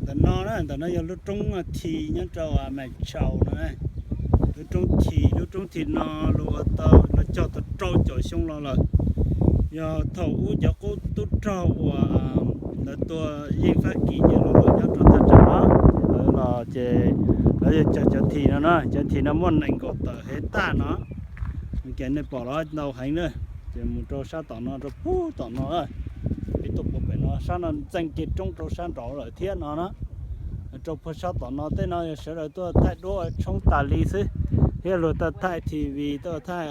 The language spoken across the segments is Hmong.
Ntawm no na, ntawm no yog lub roob Thi nyob rau Maiv Tshaus no na. Lub roob Thi, lub roob Thi no luag ua tau, luag cog tau rau caum xyoo los lawm. Yog thaum ub cov qub tub rog uas lawv tua yeej Fab Kis ces luag los nyob rau thaj tsam no, ces lawv los ces lawv yog cog cov Thi no na, cov Thi no muaj nees nkaum tawm hej taj no. Ces nej pom los ntau heev na, ces mus rau sab tom no rau puag tom no, peb tuaj puag pem no, sab no ntxees kiag roob rau sab nraud lawm thiab no na. Rau puag sab tom no tej no yog sawv daws tuaj thaij duab tshoob tas li xwb, thiab luag tuaj thaij T V, tuaj thaij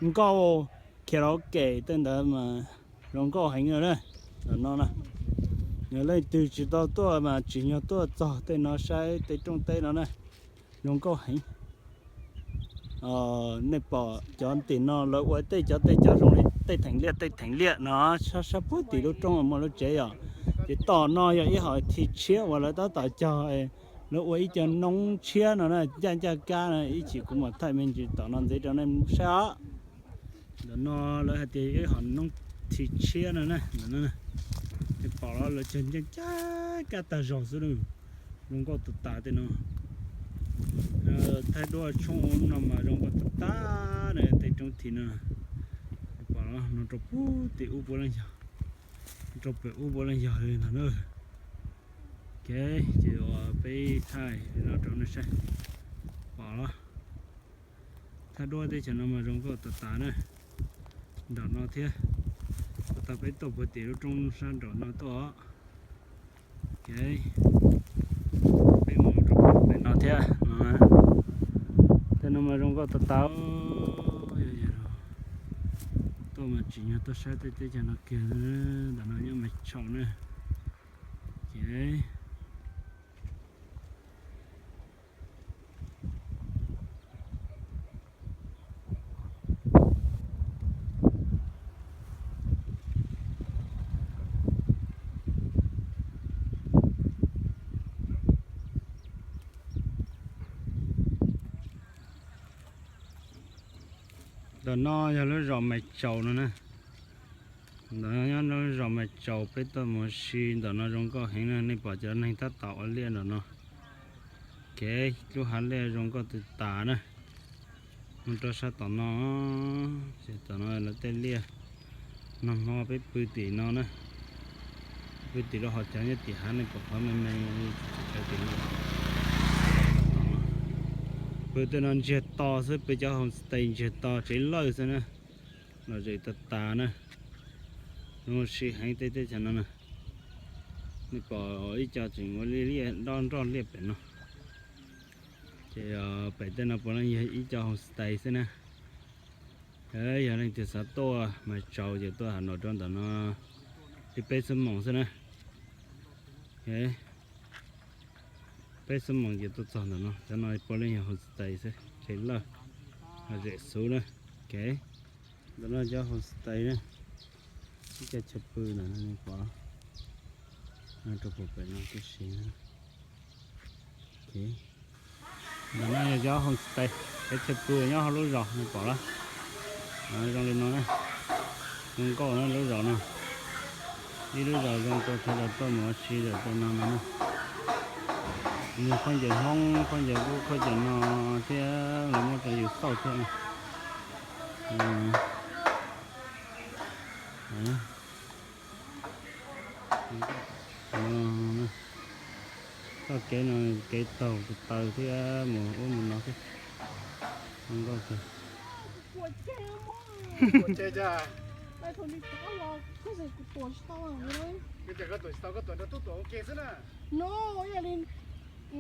nkauj karaoke tej ntawd mas zoo nkauj heev na. Tom no na, yog leej twg tsis tau tuaj mas tsim nyog tuaj txog tej no saib tej rooj teb no na, zoo nkauj heev. Nej pom cov tim no lawv ua tej cov tej cov zoo li tej theem liaj tej theem liaj no, sab sab puag tim lub roob muaj lub tsev yom. Ces tom no yog ib hom Thi tshiab uas lawv tab tom cog, lawv ua ib co noob tshiab no na, ncaj ncaj kab no, ib chim kuv mam thaij me ntsis tom no ntxiv rau nej saib os. Ntawm no lawv hais tias ib hom noob Thi tshiab no na, ntawm no nej pom los lawv cog ncaj ncaj kab tag zog xwb, zoo nkauj tas tas tej no. Thaij duab tshoob ub no mas zoo nkauj tas tas na, tej roob Thi no. Pom no rau puag tim ub puav leej yog, rau pem ub puav leej yog li ntawd na. Ok, ces uas peb thaij no rau nej saib. Pom los, thaij duab teb chaws no mas zoo nkauj tas tas na. Nram no thiab, tau peb tuaj puag tim lub roob sab nram no tuaj. Ok, peb mus rau pem no thiab no. Tej no mas zoo nkauj tas tas. Tuaj mas tsim nyog tuaj saib tej teb chaws no kiag, ntawm no nyob Maiv Tshaus na. Ok. Ntawm no yog lub zos Maiv Tsaus no na. Ntawm no nyob lub zos Maiv Tsaus, peb tuaj mus ua si ntawm no zoo nkauj heev na, nej pom cov neeg tab tom ua liaj ntawm no. Kev lub hav liaj zoo nkauj tas tas na. Mus rau sab tom no, ces tom no lawv tej liaj. Nag hmo peb pw tim no na, pw tim lub hauv chav nyob tim hav, nej pom qhov me me chaw tim no. Pw tej no ntsiag to xwb, pw cov homestay ntsiag to tsev lawj xwb na. Lom zem tas tas na. Zoo ua si heev tej teb chaws no na. Nej pom ib co tseem ua liaj, nroj nroj liaj pem no. Ces pem tej no puav leej yog ib co homestay xwb na. Yog leej twg xav tuaj Maiv Tsaus ces tuaj Hà Nội rau ntawm no li peb xuab moos xwb na. Peb xuab moos ces tuaj txog ntawm no. Cov no puav leej yog homestay xwb, tsev lawj, lom zem xwb na. Kev ntawm no cov homestay na, ib co chaw pw ntawm no pom, rau puag pem no tib si. Ntawm no yog cov homestay, cov chaw pw nyob hauv lub zos nej pom lawm. Zoo li no na, zoo nkauj na lub zos no. Ib lub zos zoo rau sawv daws tuaj mus ua si lawm tej no no na. Nws khaub ncaws Hmoob, khaub ncaws ub, khaub ncaws no thiab, lawv muab rau yus xauj thiab. Txoj kev no kev taug tus taw thiab mus ub mus no thiab. Zoo nkauj kawg.